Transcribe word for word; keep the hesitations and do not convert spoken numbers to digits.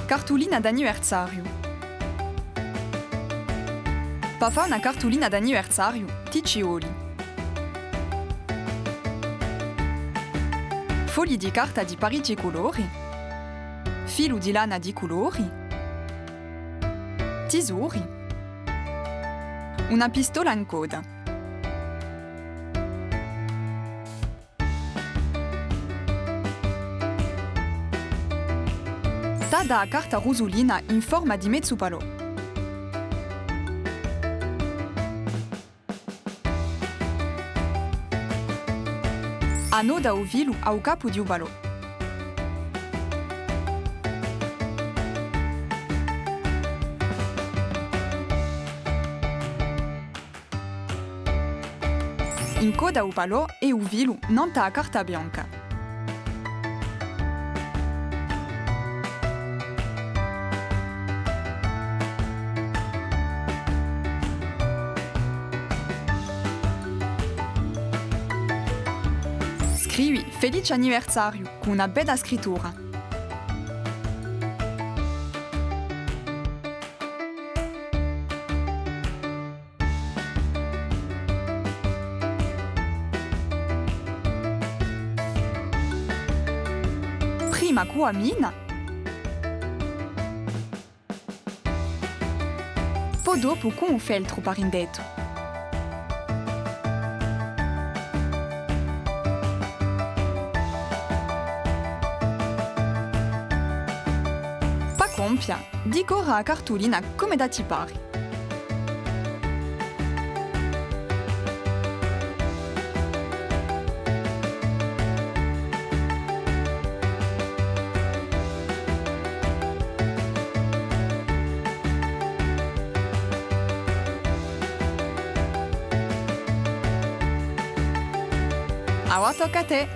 Cartulina d'anniversariu. Pà fà una cartulina d'anniversariu, ti ci voli fogli di carta di parichji culori, filu di lana di culori, tisori, una pistola in codda. Tadda a carta rusulina in forma di mezu palò. Annoda u filu à u capu di u palò. Incodda u palò è u filu nant'à a carta bianca. Scrivi felice anniversariu cù una bella scrittura. Prima cù a mina, po dopu cù un feltru par indetru. Pà compia, dicora a cartulina cum'edda ti pari. Avà tocca à tè!